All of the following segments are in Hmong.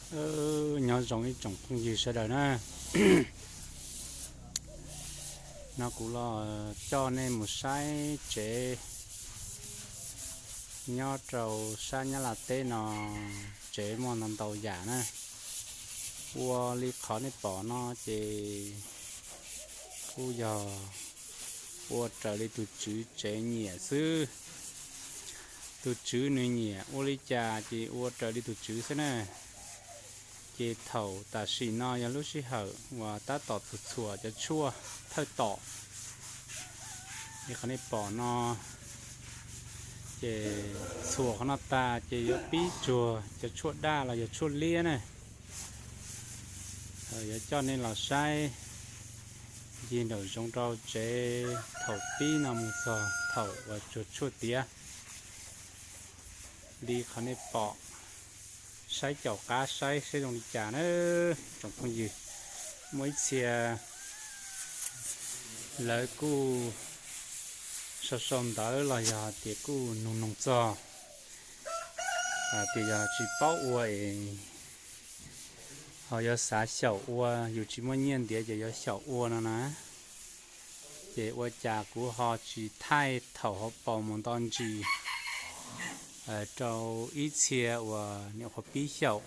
Nyob zoo ib tsoom phooj ywg sawv daws na. No kuv los coj nej mus saib tsev nyob rau sab Nyab Laj teb no, tsev muaj ntau ntau yam na. Ua li qhov nej pom no ces kuj yog ua raws li tus tswv tsev nyiam xwb. Tus tswv nws nyiam ua li cas ces ua raws li tus tswv xwb na. Ces thaum tam sim no yog lub sij hawm uas tab tom txhuam txhuam cov tshuaj thawj tom li qhov nej pom no, ces txhuam qhov no tas ces yuav pib tsuag cov tshuaj daj los yog tshuaj liab na. Yuav coj nej los saib ncig nraum zoov rau tsev thaum pib no mus txog thaum uas tsuag tshuaj tiav li qhov nej pom. Saib caum qab saib seb zoo li cas na tsoom phooj ywg. Muaj ib txhia lawv kuj sau sau ntawv los yog tias kuj nug nug txog tias yog tsis paub ua es ho yuav xav xyaum ua, yus tsis muaj nyiaj ntiav ces yuav xyaum ua no na. Ces ua cas kuv ho tsis thaij thaum hauv paus mus nto ntsis rau ib txhia uas nyuam qhuav pib xyaum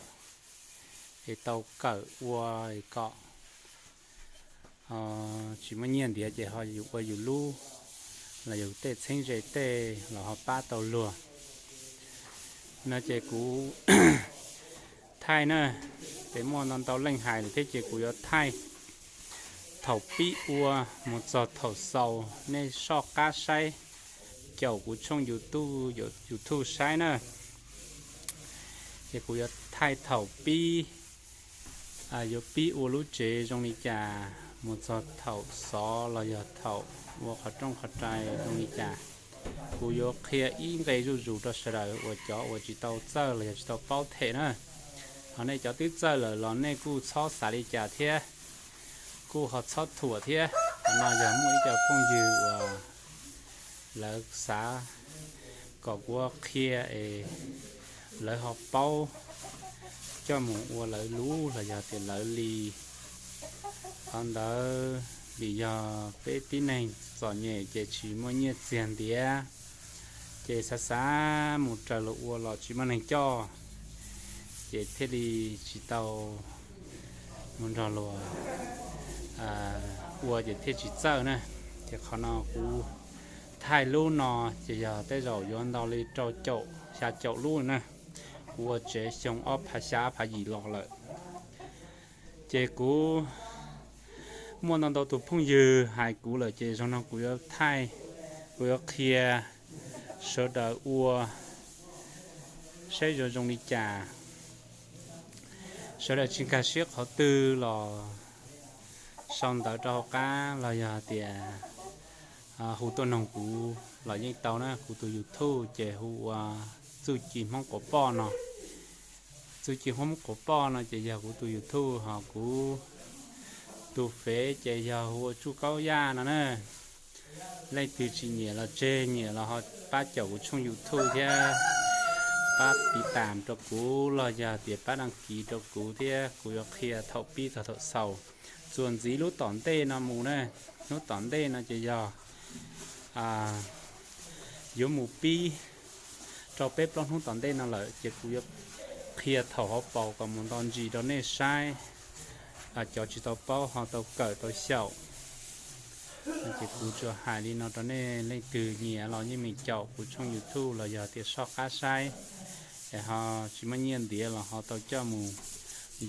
es tau kawm ua kom tsis muaj nyiaj ntiav ces ho yus ua yus lub los yus tej txheeb ze tej los ho pab tau luag no ces kuv thaij na. Ces muaj ntau ntau leej hais lawm thiab ces kuv yuav thaij thaum pib ua mus txog thaum xaus, nej soj qab saib caum kuv tshooj YouTube, YouTube saib na. Ces kuv yuav thaij thaum pib, yuav pib ua lub tsev zoo li cas mus txog thaum xov los yog thaum ua qhov rooj qhov rai zoo li cas. Kuv yuav qhia ib nqe zuj zus rau sawv daws uas cov uas tsis tau txawj los yog tsis tau paub them na. Ho nej cov twb txawj lawm los nej kuj txhob xav li cas thiab, kuj ho txhob thuam thiab. Qhov no yog muaj ib co phooj ywg uas lawv xav kom kuv qhia es lawv ho paub coj mus ua lawv lub los yog tias lawv li. Qhov ntawd vim yog peb tib neeg txom nyem ces tsis muaj nyiaj txiag ntiav, ces xav xav mus raws luag ua los tsis muaj neeg coj, ces thiaj li tsis tau mus nrog luag ua ces thiaj tsis txawj na. Ces qhov no kuv thaij lub no ces yog tej zaum yuav ntau li rau caum xya caum lub na. Kuv ua tsev xyoo ob phav xya ob phav yim los lawm. Ces kuv muaj ntau ntau tus phooj ywg hais kuv lawm ces zaum no kuv yuav thaij, kuv yuav qhia sawv daws ua saib yuav zoo li cas. Sawv daws tsis nkag siab qhov twg los sau ntawv rau hauv qab los yog tias hu tuaj noog kuv los yeej tau na. Kuv tus YouTube ces hu ua Txuj Ci Hmoob Quav Poj no. Txuj Ci Hmoob Quav Poj no ces yog kuv tus YouTube, ho kuv tus fev ces yog hu ua Tsuj Kaub Yaj no na. Leej twg tsis nyiam los tseg, nyiam los ho pab caum kuv tshooj YouTube thiab, pab tiv tam rau kuv los yog tias pab đăng ký rau kuv thiab kuv yuav qhia thaum pib txog thaum xaus. Txuas ntxiv lub tom ntej no mus na, lub tom ntej no ces yog yuav mus pib rau peb plaub hnub tom ntej no lawm ces kuv yuav qhia thaum hauv paus kom mus nto ntsis rau nej saib, cov tsis tau paub ho tau kawm tau xyaum. Ces kuv tsuas hais li no rau nej, leej twg nyiam los yeej meem caum kuv tshooj YouTube los yog tias soj qab saib, es ho tsis muaj nyiaj ntiav los ho tau coj mus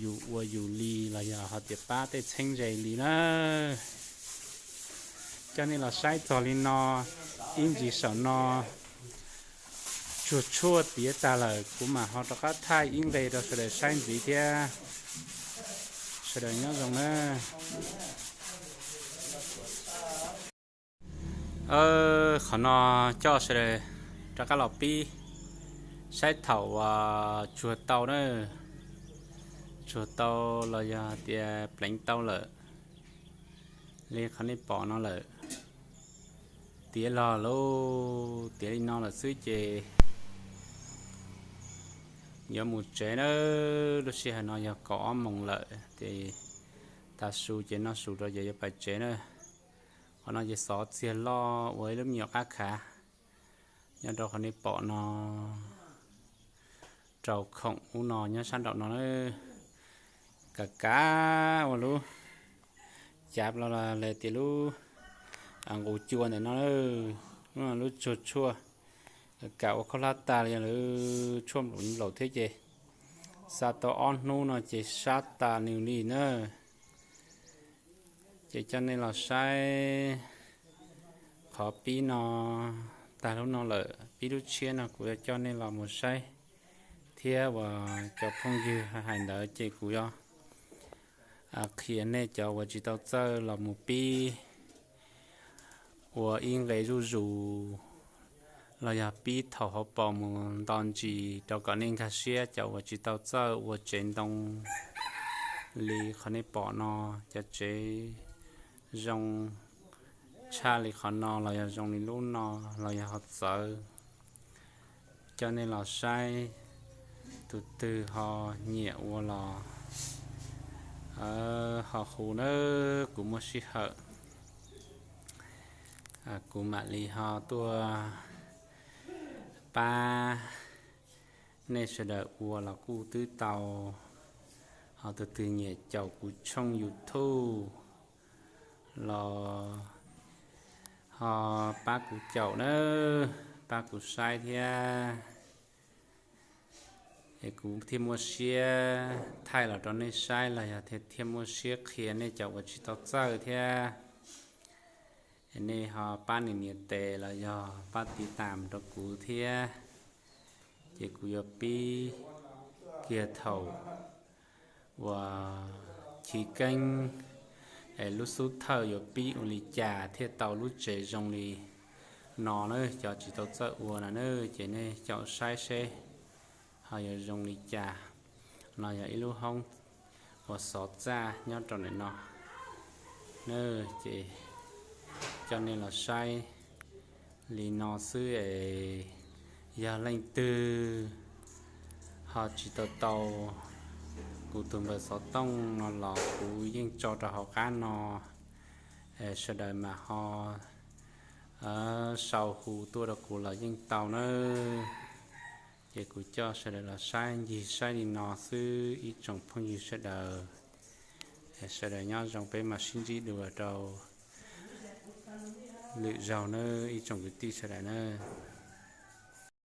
yus ua yus li los yog ho tias pab tej txheeb ze li na. Coj nej los saib txog li no, ib ntsis saum no tsuag tshuaj tiav tag lawm kuv mam ho rov qab thaij ib nqe rau sawv daws saib ntxiv thiab. Sawv daws nyob zoo na. Qhov no coj sawv daws rov qab los pib saib thaum tsuag tau na, tsuag tau los yog tias pleev tau lawm li qhov nej pom no lawm. Tiav los lauj, tiav li no lawm xwb ces Yuav mus tsev nawb, lub sij hawm no yog kaum ob moos lawm ces tas su ces noj su rau ces yuav pais tsev na. Qhov no ces xov txiag loj ua ib lub me nyuam qab khav nyob rau qhov nej pom no, rau khoom ub no nyob sab nraum no na. Kav kav ua lub cav los le tias lub nqus cua ntawm no, lub tsuag tshuaj, kav kav ua khaub hlab tag li lawm, tshuaj nplaum nplaum thiab ces xa tau ob hnub no ces sab tas nws li na. Ces coj nej los saib qhov pib no tag lub no lawm, pib lub tshiab no kuv yuav coj nej los mus saib thiab uas cov phooj ywg hais ntawd ces kuv yuav qhia nej cov uas tsis tau txawj los mus pib ua ib nqe zuj zus los yog pib thaum hauv paus mus nto ntsis rau kom nej nkag siab. Cov uas tsis tau txawj ua tsev ntoo li qhov nej pom no, cov tsev zoo tshaj li qhov no los yog zoo li lub no los yog ho txawv, coj nej los saib, tus twg ho nyiam ua los ho hu nawb. Kuv muaj sij hawm kuv mam li ho tuaj pab nej sawv daws ua los kuj twb tau. Ho tus twg nyiam caum kuv tshooj YouTube los ho pab kuv caum nawb, pab kuv saib thiab. Es kuv thiaj muaj siab thaij los rau nej saib los yog thiaj muaj siab qhia nej cov uas tsis tau txawj thiab. Es nej ho pab nias nias tes los yog pab tiv tam rau kuv thiab, ces kuv yuav pib kiag thaum uas chiv keeb es lub xub thawj yuav pib ua li cas thiaj tau lub tsev zoo li no na. Cov tsis tau txawj ua no na ces nej caum saib seb ho yuav zoo li cas. No yog ib lub hoob uas xov txaj nyob rau ntawm no na, ces coj nej los saib li no xwb es yog leej twg ho tsis tau tau kuv tus npawb xov tooj no los kuv yeej tso rau hauv qab no, sawv daws mas ho sau hu tuaj rau kuv los yeej tau nawb. Ces kuv coj sawv daws los saib ncig saib li no xwb ib tsoom phooj ywg sawv daws. Sawv daws nyob zoo, peb mam sib ntsib dua rau lwm zaug nawb ib tsoom kwv tij sawv daws nawb.